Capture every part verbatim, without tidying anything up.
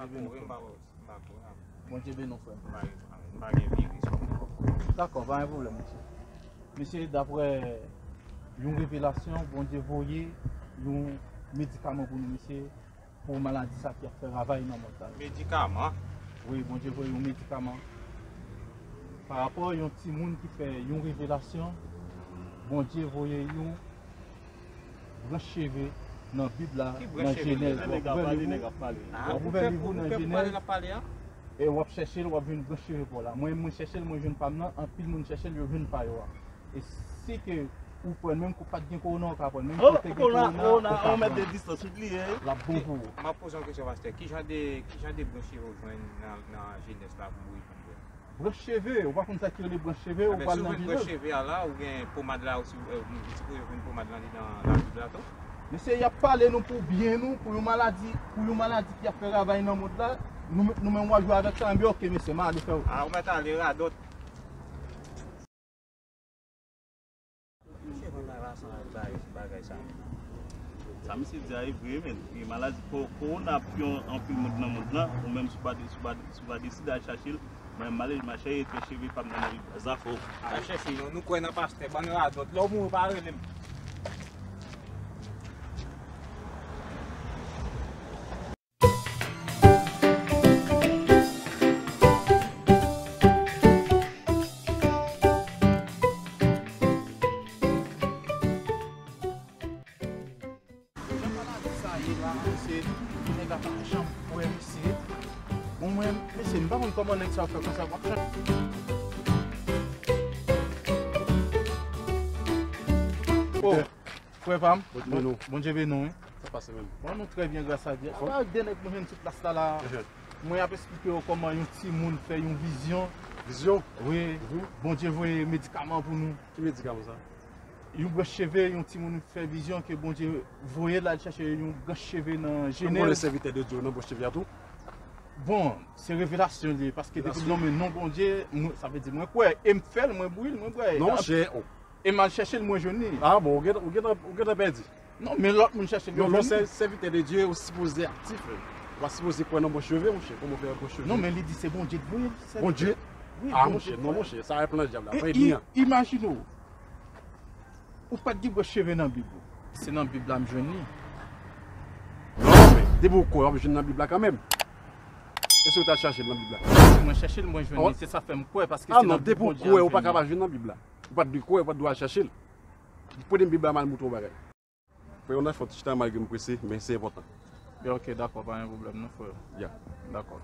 Bon, wi, m pa wè, m pa konnen. Bondye beni w, frè m. M pa gen, m pa gen viris. Dakò, pa gen pwoblèm, mesye. Mesye, daprè yon revelasyon, Bondye voye yon medikaman pou nou, mesye, pou maladi sa ki ap fè ravaj nan mond la. Medikaman? Wi, Bondye voye yon medikaman. Pa rapò yon timoun ki fè yon revelasyon, Bondye voye yon branch cheve nan Bib la, nan Jenèz. W ap ouvè liv ou, w ap ouvè liv ou nan Jenèz, e w ap chèche l, w ap jwenn branch cheve pa w la. Mwen, mwen chèche l, mwen jwenn pa m nan, anpil moun chèche l, yo jwenn pa yo a. E si ke ou pran l, menm kou pa t gen kowona, ou ka pran l, menm kou te gen kowona, ou ka pran l. L ap bon pou ou. M ap poze yon kesyon, pastè. Ki jan de, ki jan de branch cheve w jwenn nan, nan Jenèz la pou w reponn mwen? Branch cheve, ou pa konn sa ki rele branch cheve, ou pral nan Jenèz. Si w jwenn branch cheve a la, ou gen pomad la, ou si, ou sipoze jwenn pomad lan li nan Labib la tou. Mesye, y ap pale nou pou byen nou, pou yon maladi, pou yon maladi ki ap fè ravaj nan mond la, nou, nou menm w ap jwe avèk sa, enben oke, mesye, m ale frè. A, ou mèt ale radòt. Misye konn bay pasan ak bay bagay sa menm. Sa misye di a e vre, men. E maladi ko-, kowona ap tiye anpil moun nan mond lan, ou menm si w pa de-, si w pa, si w pa deside al chache l, mwen m ale, m al chèche branch cheve pa m nan Labib la. Zafè w. Al chèche, nou, nou kwè nan pastè, bann radòt. Lè w mouri, pa rele m. Jan maladi sa ye la, mesye, nèg la pa janm kwè, mesye. Bon, mwen, mesye, m pa konn kòman nèg sa fè konsa, w ap chanje. Oh, frè pa m, Bondye beni w. Sa pase menm? Bon, nou trè byen, gras a Dye. Apa de nèg mwen jwenn sou plas la la. Mwen ap esplike w kòman yon timoun fè yon vizyon. Vizyon? Wi. Bondye voye medikaman pou nou. Ki medikaman sa? Yon branch cheve, yon timoun fè vizyon ke Bondye voye l al chèche yon branch cheve nan Jenèz. Ou konnen sèvitè de Dye nan branch cheve a tou? Bon, se revelasyon li ye, paske depi l nonmen non Bondye, mwen, sa vle di mwen kwè, e m fè l, mwen bouyi l, mwen bwè. Non, monchè, oh. E m al chèche l, mwen jwenn li. Ah bon, ou gentan, ou gentan, ou gentan pèdi. Non, men lòt moun chèche l, yo jwenn li. Non, non, sèvitè de Dye, ou sipoze aktif. Ou pa sipoze kwè nan branch cheve, monchè. Kòman w fè branch cheve? Non, men li di se Bondye k voye l. Bondye? Wi, ah, monchè, non, monchè, sa e plan dyab la. Imajine w. Ou pa t gen branch cheve nan Bib ou. Se nan Bib la m jwenn li. Non, men, depi w kwè, w ap jwenn nan Bib la kanmenm. Èske w t al chache l nan Bib la? Si mwen chèche l, mwen jwenn li. Se sa fè m kwè, paske se nan Bib Bondye a m jwenn li. Ou pa ka pa jwenn nan Bib la. Ou pa t dwe kwè, ou pa t dwe al chache l. Premye Bib la m al montre w bagay. Frè, yon afè, yon ti chita malgre m prese, men se enpòtan. Ya, ok, dakò, pa gen pwoblèm non, frè. Ya. Dakò.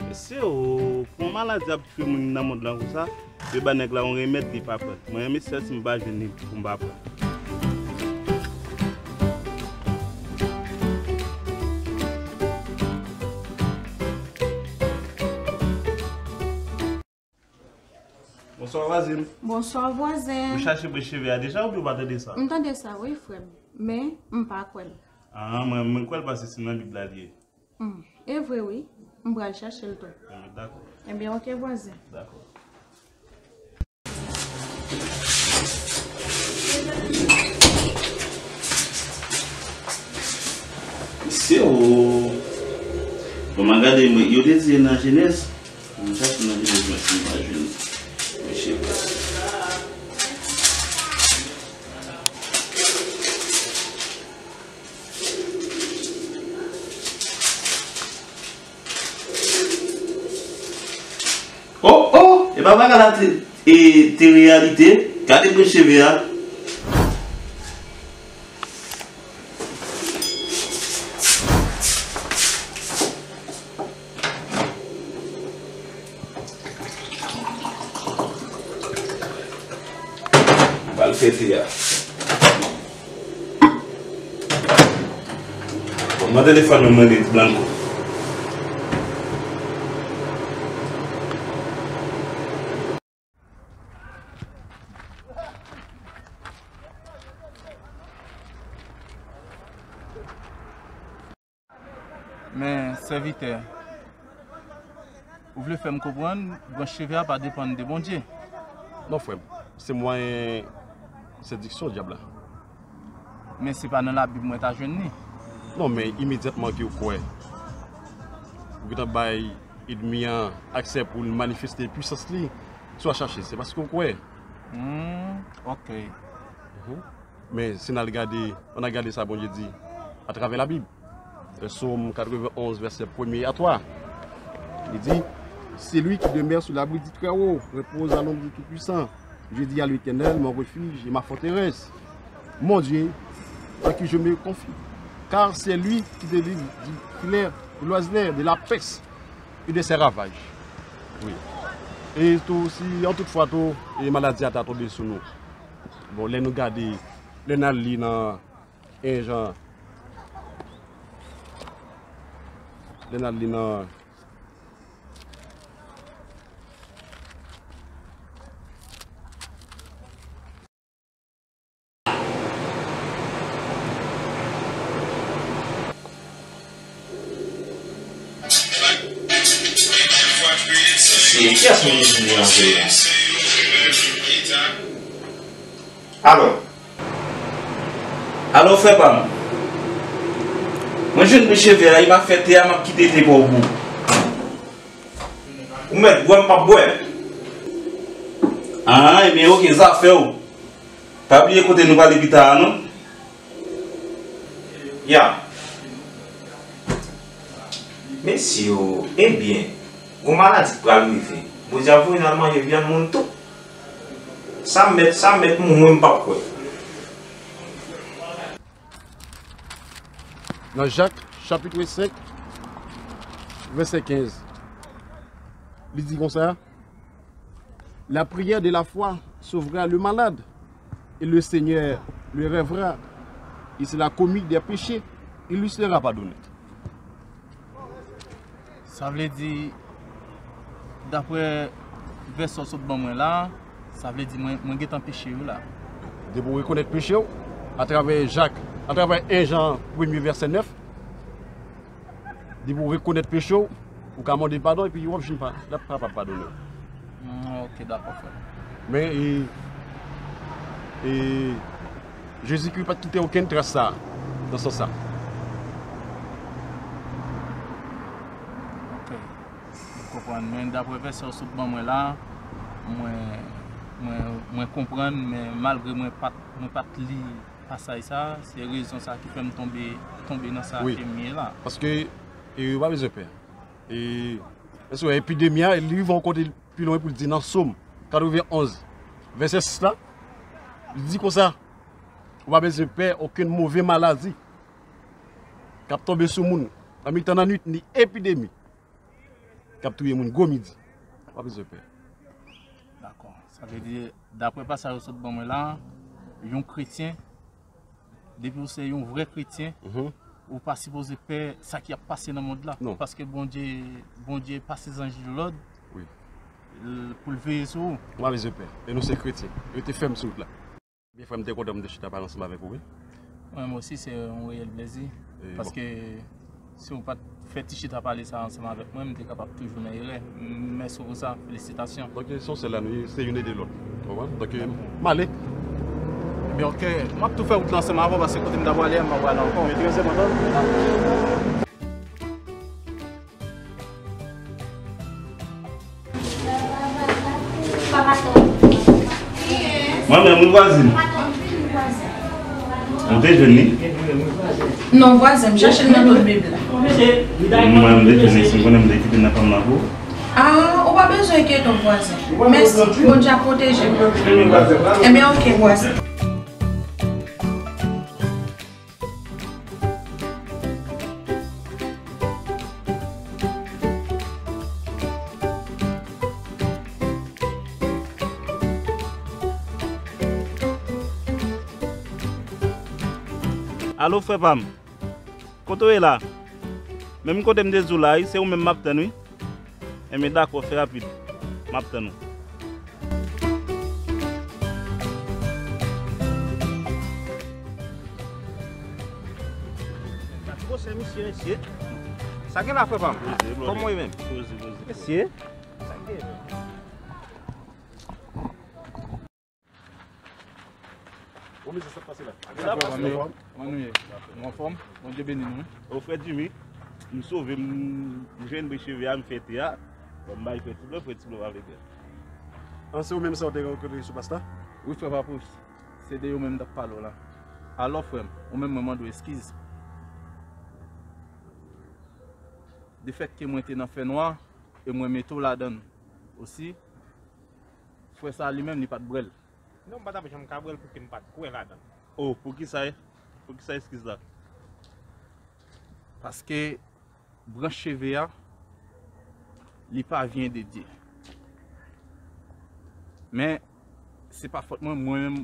Mesye o, pou yon maladi ap tiye moun nan mond lan konsa, yo ba nèg la yon remèd, li pa pran. Mwen menm, mesye, si m pa jwenn li, pou m pa pran. Bonswa, vwazen. Bonswa, vwazen. Ou chache branch cheve a deja oubyen ou pa tande sa? M tande sa, wi, frè m. Men, m pa kwè l. Ah, mwen, mwen kwè l paske se nan Bib la li ye. Hmm, e vre, wi. M pral chache l tou. Enben, dakò. Enben, ok, vwazen. Dakò. Mesye o. Bon, m a gade, mwen, yo te di nan Jenèz. Mwen chache nan Jenèz, mwen si m pa jwenn. Mesye. Oh, oh, e pa bagay la te, e, te reyalite. Gade branch cheve a. Bal fete a. Bon, nan telefòn mwen, mwen li blanko. Men, sèvitè, Ou vle fè m konprann, branch cheve a pa depann de Bondye? Non, frè m. Se mwayen sediksyon dyab la. Men se pa nan Labib mwen ta jwenn li. Non, men imedyatman ke w kwè, ou gentan bay ènmi an aksè pou l manifeste pwisans li sou w a chache. Se paske w kwè. Hmm, ok. Mhm. Men si n al gade, ann al gade sa Bondye di atravè Labib. Sòm katrevenn onz, vèsè premye a twa. Li di, celui qui demeure sous l'abri du Très-Haut repose à l'ombre du Tout-Puissant. Je dis à l'Éternel, mon refuge et ma forteresse, mon Dieu, en qui je me confie. Car c'est lui qui te délivre du filet de l'oiseleur, de la peste et de ses ravages. Wi. E tou, si an tout fwa tou, e maladi a ta tonbe sou nou. Bon, lè nou gade, lè n al li nan en Jan, lè n al li nan Se kiyès moun ki vini an vre a? Alò? Alò, frè pa m, mwen jwenn bouch cheve a, e m ap fè te a, m ap kite te pa w pou ou. Ou mèt bwè, m p ap bwè. Ah, ebyen, oke, zafè w. Pa bliye kote nou prale pita a, non? Ya. Mesye yo, ebyen, gon maladi k pral rive. Bondye ap voye n al manje vyann moun tou. Sa mèt, sa mèt mouri, m p ap kwè. Nan Jak, chapit senk, vèsè kenz, li di konsa, la prière de la foi sauvera le malade, et le Seigneur le relèvera, et s'il a commis des péchés, il lui sera pardonné. Sa vle di, daprè vèsè w sot ban mwen la, sa vle di mwen, mwen gentan peche wi la. Depi w rekonèt peche w, atravè Jak, atravè en Jan premye vèsè nèf, depi w rekonèt peche w, ou ka mande padon epi w ap jwenn pa, l ap kapab padone w. Hmm, ok, dakò, frè. Men, e, e, Jezikri pa t kite okenn tras sa, nan sans sa. Ok. M konprann, men daprè vèsè w sot ban mwen la, mwen, mwen, mwen konprann, men malgre mwen pa t, mwen pa t li pasaj sa, se rezon sa ki fè m tonbe, tonbe nan sa ke m ye la. Paske, e, ou pa bezwen pè. E, èske epidemi a, li rive yon kote pi lwen pou l di nan Sòm katrevenn onz, vèsè sis la, li di konsa, ou pa bezwen pè okenn move maladi k ap tonbe sou moun nan mitan nannuit, ni epidemi k ap touye moun gwo midi. Ou pa bezwen pè. Dakò. Sa vle di, daprè pasaj ou sot ban mwen la, yon kretyen, depi w se yon vrè kretyen, ou pa sipoze pè sa k ap pase nan mond la. Non. Paske Bondye, Bondye pase zanj li lòd, wi, l-, pou l veye sou ou. Ou pa bezwen pè. E nou se kretyen. Rete fèm sou wout la. Byen, frè m, te kontan m te chita pale ansanm avèk ou, wi. Mwen menm osi, se yon reyèl plezi. E, bon. Paske si w pa t fè ti chita pale sa ansanm avèk mwen, m te kapab toujou nan erè. M-, mèsi pou sa. Felisitasyon. Donk, se yon sèl la nou ye, se youn ede lòt. Ou konprann? Donk, m ale. Ebyen, ok. M ap tou fè wout la ansanm avè w, paske kote m ta prale a, m pa prale ankò. Mwen trè enpòtan. Mwen menm, wi, vwazin. Ou te jwenn li? Non, vwazen, m chache l nan lòt bib la. Mwen, m te jwenn li, si m konnen m te kite l nan fanm nan pou ou. Ah, ou pa bezwen enkyete w, vwazen. Mèsi, Bondye ap pwoteje w. Ebyen, vwazen. Ebyen, ok, vwazen. Alo, frè pa m. Kote w ye la? Menm kote m te di w la, wi, se ou menm m ap tann, wi. Enben, dakò, fè rapid. M ap tann ou. Gad gwosè misye, mesye. A gen la, frè pa m. Kòman w ye menm? Poze, poze. Mesye. Kòman nou ye? Nou anfòm? Bondye beni nou, wi. O, frè Jimmy, m sove, m, m jwenn bri cheve a, m fete a. Bon, m bay frè Tiblo, frè Tiblo pa vle bèl. An, se ou menm sa w te rankontre sou pasta? Wi, frè Papouch. Se de yo menm m t ap pale w la. Alò, frè m, ou menm mwen mande w eskiz. Defèt ke mwen te nan fènwa, e mwen mete w ladan l osi, frè sa a li menm, li pa t bwè l. Non, m pa t ap janm ka bwè l pouki m pa t kwè ladan l. O, poukisa, poukisa eskiz la? Paske branch cheve a, li pa vyen de Dye. Men, se pa fòt mwen, mwen menm,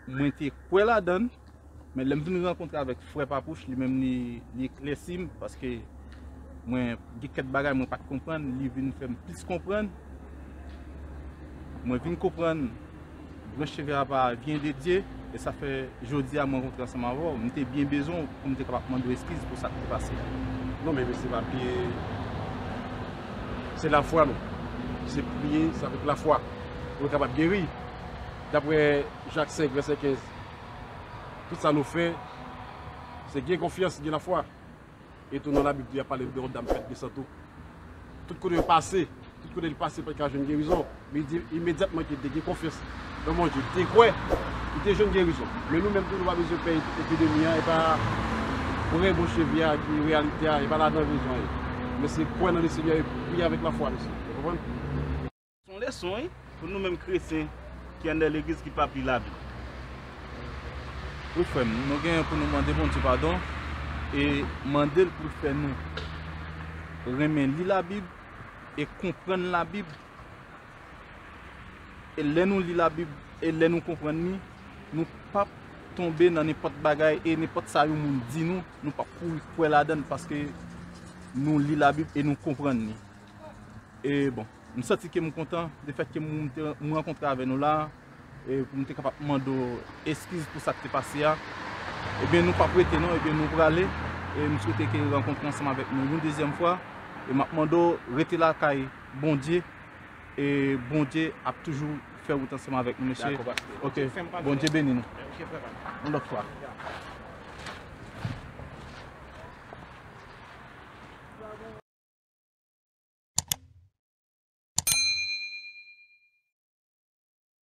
mwen te kwè ladan l, men lè m vin rankontre avèk frè Papouch, li menm li, li eklèsi m, paske mwen gen kèk bagay mwen pa t konprann, li vin fè m plis konprann. Mwen vin konprann branch cheve a pa vyen de Dye, e sa fè jodi a mwen rankontre ansanm avè w. M te byen bezwen w pou m te kapab mande w eskiz pou sa k te pase a. Non, men mesye, pa bliye, se lafwa nou. Se priye, se avèk lafwa pou nou kapab geri. Daprè Jak senk, vèsè kenz, tout sa nou fè, se gen konfyans, gen lafwa. E tou nan Labib tou, y ap pale de yon dam fèt de san tou. Tout kote yo pase, tout kote li pase, pa t ka jwenn gerizon. Men li di imedyatman ke li te gen konfyans nan Bondye, li te kwè, li te jwenn gerizon. Men nou menm tou, nou pa bezwen pè epidemi an, e pa bwè bon cheve a ki reyalite a, e pa ladan bezwen ye. Men se kwè nan Lesenyè e priye avèk lafwa, mesye. Ou konprann? Se yon leson, wi, pou nou menm kretyen ki anndan legliz ki p ap li Labib. Wi, frè m, nou genyen pou nou mande Bondye padon e mande l pou l fè nou renmen li Labib e konprann Labib. E lè nou li Labib e lè nou konprann li, nou p ap tonbe nan nenpòt bagay e nenpòt sa yon moun di nou, nou p ap kouri kwè ladan l paske nou li Labib e nou konprann li. E bon, m santi ke m kontan, defèt ke m te, m rankontre avè nou la, e pou m te kapab mande w eskiz pou sa k te pase a. Ebyen, nou p ap rete non, ebyen, nou prale, e m swete ke rankontre ansanm avèk nou yon dezyèm fwa, e m ap mande w rete lakay Bondye, e Bondye ap toujou fè wout ansanm avèk nou, mesye. Dakò, pastè. Ok, Bondye beni nou. Yon lòt fwa.